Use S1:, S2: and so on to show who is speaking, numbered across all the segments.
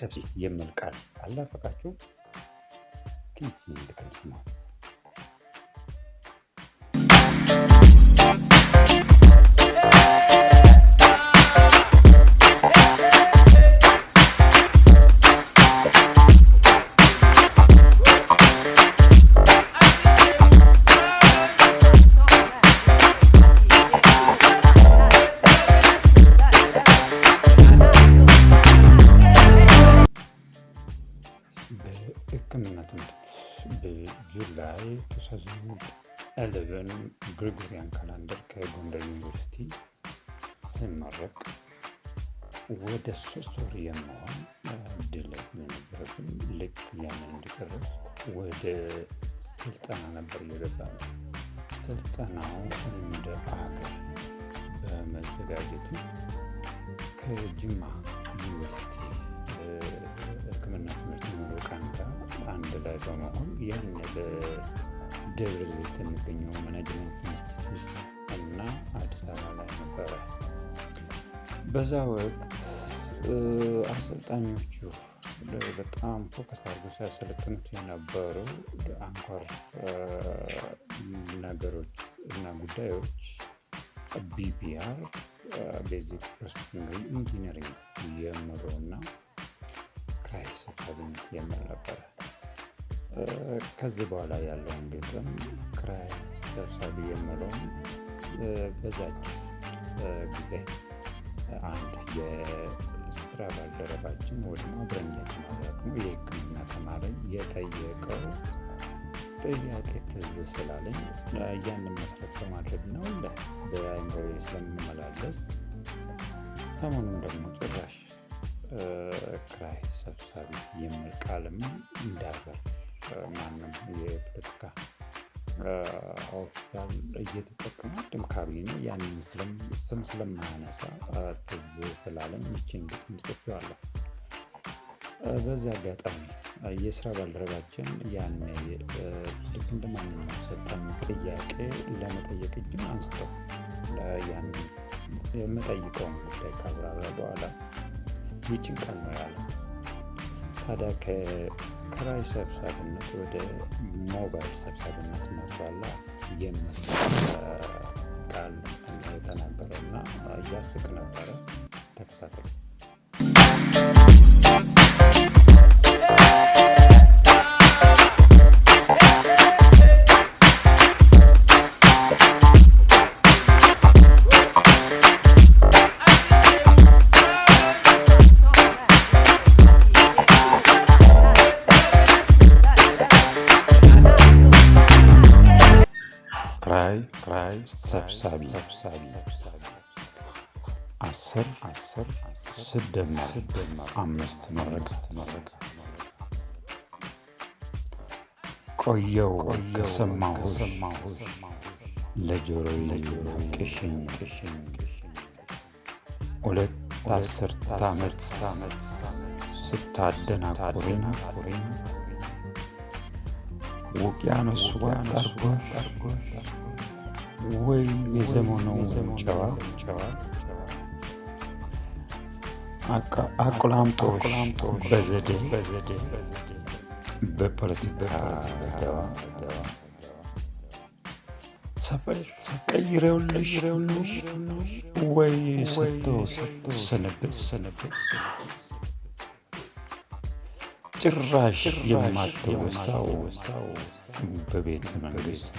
S1: ሰብሳቢ የሚል ቃል አልናፈቃችሁም? እስኪ ይህችን ግጥም ስሟት። በሕክምና ትምህርት በ July 2011 Gregorian calendar ከጎንደር ዩኒቨርሲቲ ስመረቅ ወደ 3 ወር የሚሆን delay ስለነበረብን ልክ ያንን እንደጨረስኩ ወደ ስልጠና ነበር የገባነው። ስልጠናው እንደ አገር በመዘጋጀቱ ከጅማ ዩኒቨርሲቲ ሕክምና ትምህርት ምሩቃን ጋር አንድ ላይ በመሆን ያን በደብረ ዘይት የሚገኘው management institute እና አዲስ አበባ ላይ ነበረ። በዛ ወቅት አሰልጣኞቹ በጣም focus አድርገው ሲያሰለጥኑት የነበሩ አንኳር ነገሮች እና ጉዳዮች BPR፣ basic processing engineering የሚለው እና ክራይ ሰብሳቢነት የሚል ነበረ። ከዚህ በኋላ ያለውን ግጥም ክራይ ሰብሳቢ የሚለውን በዛች ጊዜ አንድ የስራ ባልደረባችን ወይ ደግሞ አብረን የተመረቅነው የሕክምና ተማሪ የጠየቀው ጥያቄ ትዝ ስላለኝ ያንን መሰረት በማድረግ ነው በአእምሮዬ ስለሚመላለስ፣ ሰሞኑን ደግሞ ጭራሽ ክራይ ሰብሳቢ የሚል ቃልም እንዳገር ማንም የፖለቲካ official እየተጠቀመ አንድም ካቢኔ ያንን ስም ስለማያነሳ ትዝ ስላለኝ ይቺን ግጥም ጽፌዋለሁ። በዚህ አጋጣሚ የስራ ባልደረባችን ያኔ ልክ እንደ ማንኛውም ሰልጣኝ ጥያቄ ለመጠየቅ እጁን አንስቶ ያንን የምጠይቀውን ጉዳይ ካብራራ በኋላ ይችን ቃል ነው ያለው። ታዲያ ከክራይ ሰብሳቢነት ወደ ሞባይል ሰብሳቢነት መጥቷላ የሚል ቃል ነው የተናገረው እና ያስቅ ነበረ። ተከታተሉ። ክራይ ሰብሳቢ 10 10 ስደመር 5 መረጋት ቆየው ከሰማሁሽ ለጆሮዬ ናፍቀሽኝ 2 አስርተ ዓመት ስታደናቁሪኝ ውቅያኖስ ዋጥ አርጎሽ ወይ የዘመኑ ጨዋ አቆላምጦሽ በዘዴ በፖለቲካ ደዋ ሰፈር ቀይረውልሽ ወይ ሰጥቶ ስንብት ጭራሽ የማትወሳው በቤተ መንግስት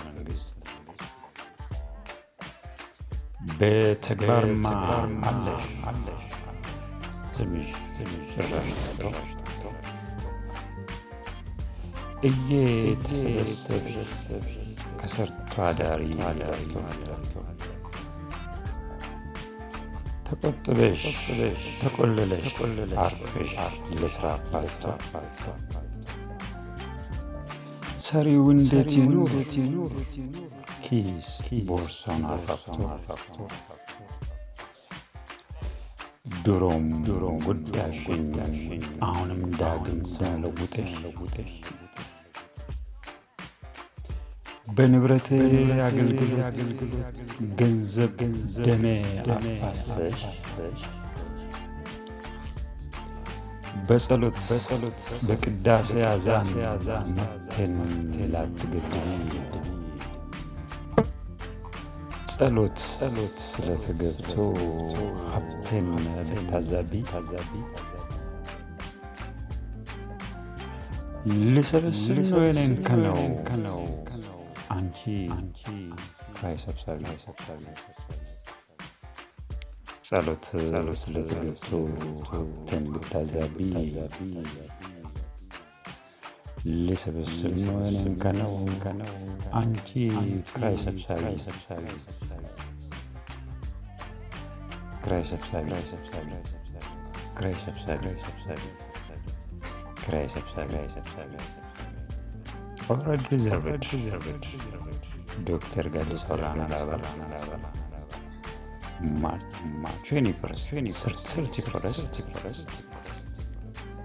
S1: በተግባርማ አለሽ ስምሽ ጭራሽ ጠፍቶ እየተሰበሰብሽ ከሰርቶ አዳሪ ጠፍቶ ተቆጥበሽ ተቆልለሽ አርፈሽ ለስራ ፋልቶ ሰሪው እንዴት ይኑር ኪስ ቦርሳውን አራቅቶ። ድሮም ጉዳሽኝ አሁንም ዳግም ስም ለውጠሽ በንብረት አገልግሎት ገንዘብ ደሜ አፋሰሽ በጸሎት በቅዳሴ አዛን መብቴን ላትገድቢ፣ ጸሎት ስለተገብቶ ሀብቴን ልታዛቢ፣ ልሰበስብ ነው የኔን ከነው አንቺ ክራይ ሰብሳቢ። ጸሎት ስለተገብቶ ሀብቴን ልታዛቢ፣ ልሰበስብ ነው የኔን ከነው አንቺ ክራይ ሰብሳቢ፣ ክራይ ሰብሳቢ፣ ክራይ ሰብሳቢ፣ ክራይ ሰብሳቢ። Already reserved። ዶክተር ጋዲሳ ኦላና ዳባ፣ March 21st 31st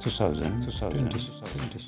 S1: 2026።